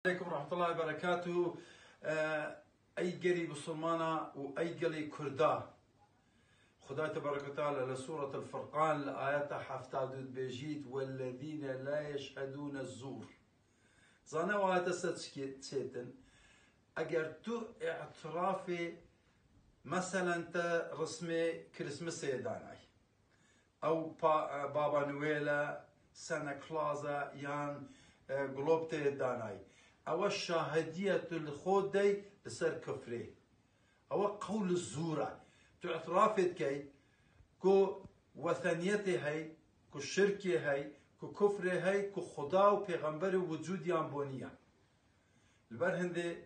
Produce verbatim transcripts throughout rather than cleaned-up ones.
Aleykum rahmetullahi ve berekatuhu. Ey gelî Musulmana û ey gelî Kurda. Xuda tebarek ve teala li Suret el-Furqan li ayeta heftad û du dibêjît, "Wellezîne la yeşhedûne zûr." Zane û ayete ser çi çêtin? Eger tu îtirafê, meselen te rismê Kirismesê danay, ew pa-, e, Baba Noel e, Santa Claus e yan, e, Globe tê danay. Ewe şahediye tu li xwe dey li ser kufrê. Ewe qewl zûr e. Tu îtirafê dikey ku weseniyetê hey, ku şirkê hey, ku kufrê hey, ku Xuda û pêxemberê wicûdiyan bo niye. Li ber hindê,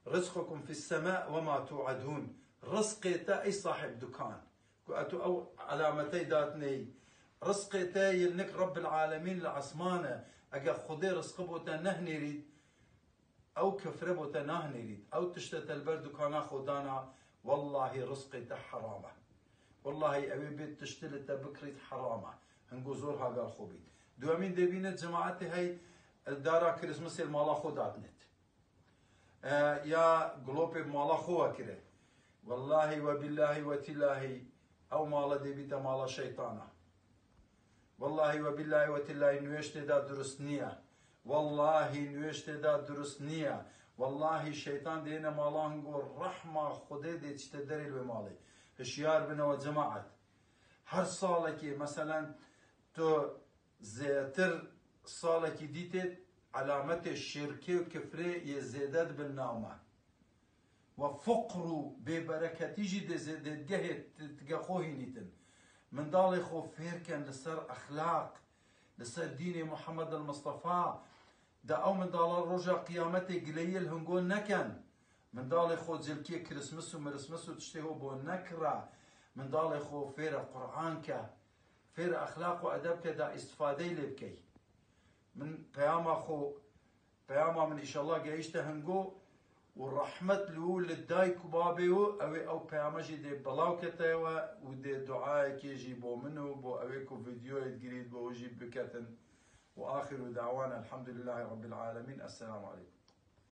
"Rizqukum fis sema ve ma tu'edun." Rizqê te ey sahib dukan, ku etu ew alametey datney. Rizqê te yê nik Rabbil Alemîn li esman e. Eger Xudê rizqi bo te nehnêrît, ew kifre bo te nahnêrît. Ew tişte te li ber dukana xwe dana, wellahî rizqê te heram e. Wellahî ew ê bê tiştî li te bikirît heram e. Hingo zor hagal xwe bît. Duyemîn dê bîne cemaetê hey dara Kirismesê li mala xwe datnêt. E, ya Globê mala xwe wekire. Wellahî we billahî we tillahî ew mala dê bîte mala şeytana. Wellahî we billahî we tillahî nûêştê de durust niye. Wellahî nûêştê de durust niye. Wellahî şeytan dêne mala hingo rehma Xwedê dê çite derê li wê malê. Hişyar bine we cemaet. Her salekê, meselen, tu zêtir salekî dîtê, alametê şirkê û kifrê yê zêde dibin nav me. We fiqr û bêbereketî jî dê zê-, dê digehê t-, tige xwe hînîtin. Mindalê xwe fêr ken li ser exlaq, li ser dînê Muhammed el Mistefa. De ew mindala roja qiyametê gileyiyê li hingo neken. Mindalê xwe cilkê Kirismis û mirismis û tiştê ho bo nekira. Mindalê xwe fêre Quran ke. Fêre exlaq û edeb ke da îstifadeyê lê bikey. Min peyama xwe, peyama min înşallah gehişte hingo û rehmet li û li dayk û babê û ew ê ew peyama jî dê belaw kete we û dê duayekê jî bo min û bo ew ê ku vîdyoyê digirît bo û jî biketin. Û axiru dawana elhamdulillahî rabbil alemîn. Esselamu aleykum.